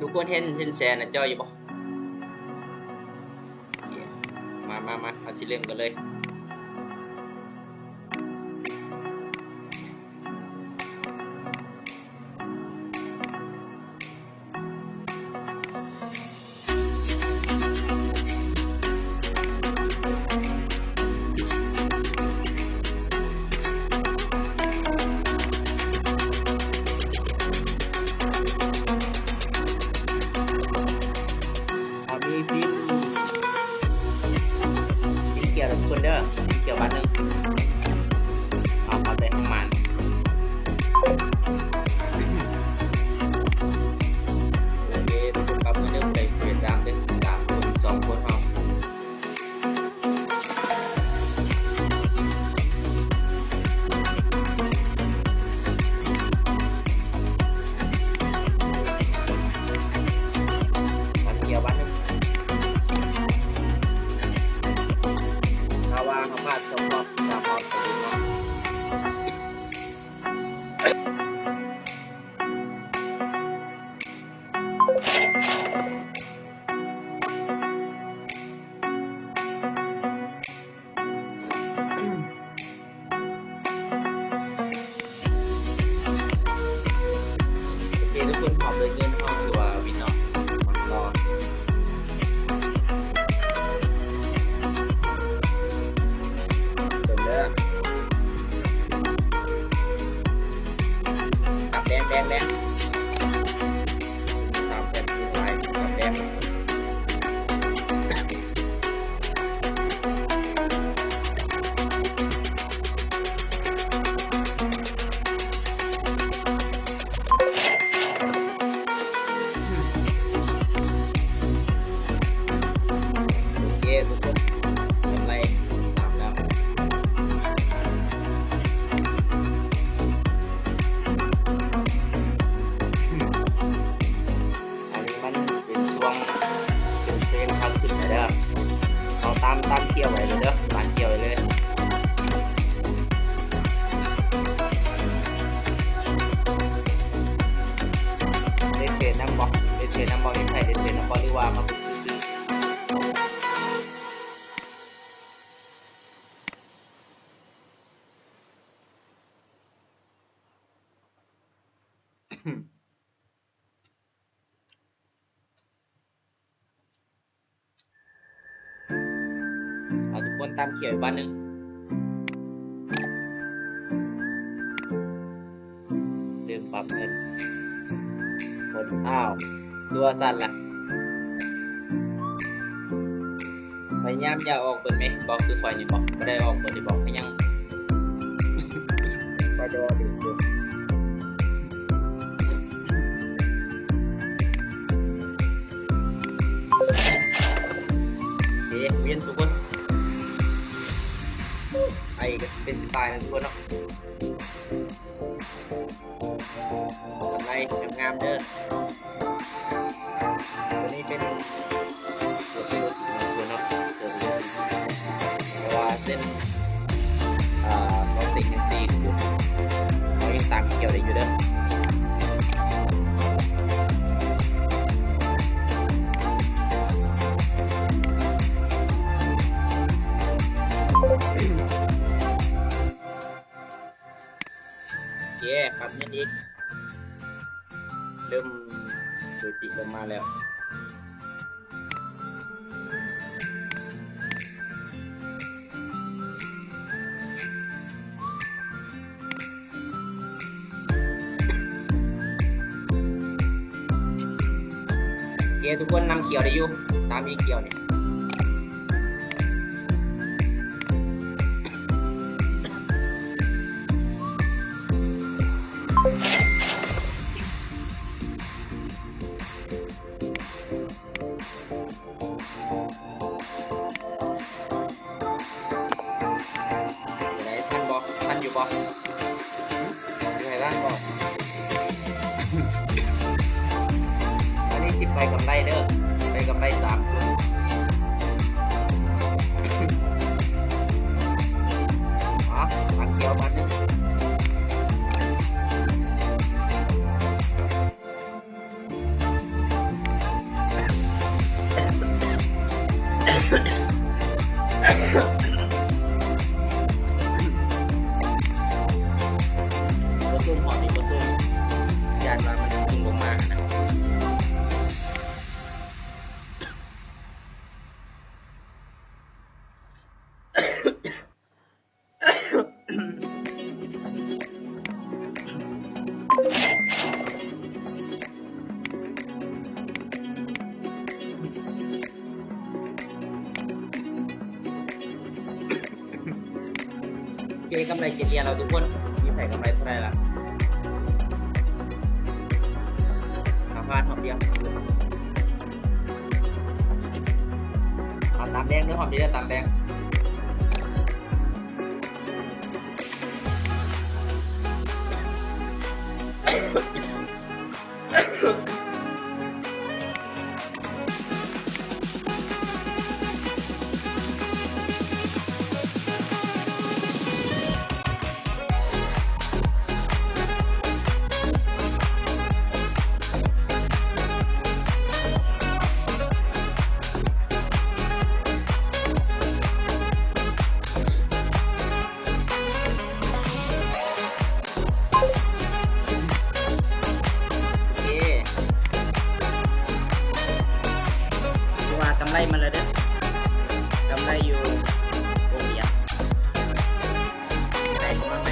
ທຸກຄົນເຫັນ ເຫັນແຊນໜ້າຈໍຢູ່ບໍ່? ມາ ມາ ມາ ເຮົາຊິເລີ່ມກັນເລີຍ. ເຮົາມີຊິມ ຊິມຂຽວເດີທຸກຄົນເດີ ຊິມຂຽວບາດໜຶ່ງ. ເອົາ ເອົາໄປຂອງມັນ. ໂອເຄ ທຸກຄົນປັບມືເດີ ຜູ້ໃດເປັນຕາມເດີ ສາມຄົນ ສອງຄົນເຮົາ. ບັດດຽວບັດໜຶ່ງ ຖ້າວ່າເຮົາພາດສອງຮອບ ສາມຮອບ ກໍຢູ່ເນາະ. ໂອເຄ ທຸກຄົນ ພ້ອມດ້ວຍເງິນເຮົາ ຖືວ່າວິນເນາະ. ເບິ່ງເດີ ຈັບແດງ ແດງ ແດງ ສາມແຕ້ມ ສູນຫຼາຍ ຈັບແດງ. ໂອເຄ ທຸກຄົນ ກຳໄລສາມແລ້ວ. ອັນນີ້ມັນເປັນຊ່ວງ ເປັນເທຣນຂາຂຶ້ນແລ້ວເດີ. ເຮົາຕາມ ຕາມຂຽວໄວ້ເລີຍເດີ ຕາມຂຽວໄວ້ເລີຍ. ໄດ້ເທຣນນຳບໍ່? ໄດ້ເທຣນນຳບໍ່? ມີໃຜໄດ້ເທຣນນຳບໍ່ ຫຼືວ່າມາເບິ່ງຊື່ໆ? ເອົາ ທຸກຄົນ ຕາມຂຽວອີກບາດໜຶ່ງ. ເລີ່ມປັບເງິນ ຄົນ ອ້າວ ຄືວ່າສັ່ນລະ? ພະຍາຍາມຢ່າອອກເບິດແມ ບອກຄືຂ້ອຍນີ້ ບອກ ບໍ່ໄດ້ອອກເບິດ ບອກ ພະຍາຍາມ ບໍ່ໄດ້ອອກເບິດ. ເອ ວຽນທຸກຄົນ ໄອກໍຊິເປັນຊິຕາຍນະທຸກຄົນເນາະ. ກຳໄລງາມໆເດີ ຕົວນີ້ເປັນ ເກືອບເປັນໂລຈິກເນາະ ເພື່ອນເນາະ ເກືອບເປັນໂລຈິກ ແຕ່ວ່າເສັ້ນ ອ່າ ຊອກເສັງຍັງຊີຢູ່ ເຮົາຍັງຕາມຂຽວໄດ້ຢູ່ເດີ. ໂອເຄ ປັບເງິນອີກ ເລີ່ມ ໂລຈິກເລີ່ມມາແລ້ວ. ໂອເຄ ທຸກຄົນ ນຳຂຽວໄດ້ຢູ່ ຕາມອີກຂຽວນີ້. ຈັ່ງໃດ ທັນບໍ່? ທັນຢູ່ບໍ່? ຢູ່ໃຫ້ທັນບໍ່? ອັນນີ້ຊິໄປກຳໄລເດີ ໄປກຳໄລສາມຊຸດ. ເອົາ ປັນຂຽວບັດໜຶ່ງ. ໂ ເຄ ກຳໄລເຈັດຫຼຽນແລ້ວທຸກຄົນ. ມີໃຜກຳໄລເທົ່າໃດລະ? ຫາພາດຮອບດຽວ. ເອົາຕາມແດງເດີ ຮອບດຽວຕາມແດງ. ໂອເຄ ຖືວ່າກຳໄລມາແລ້ວເດີ ກຳໄລຢູ່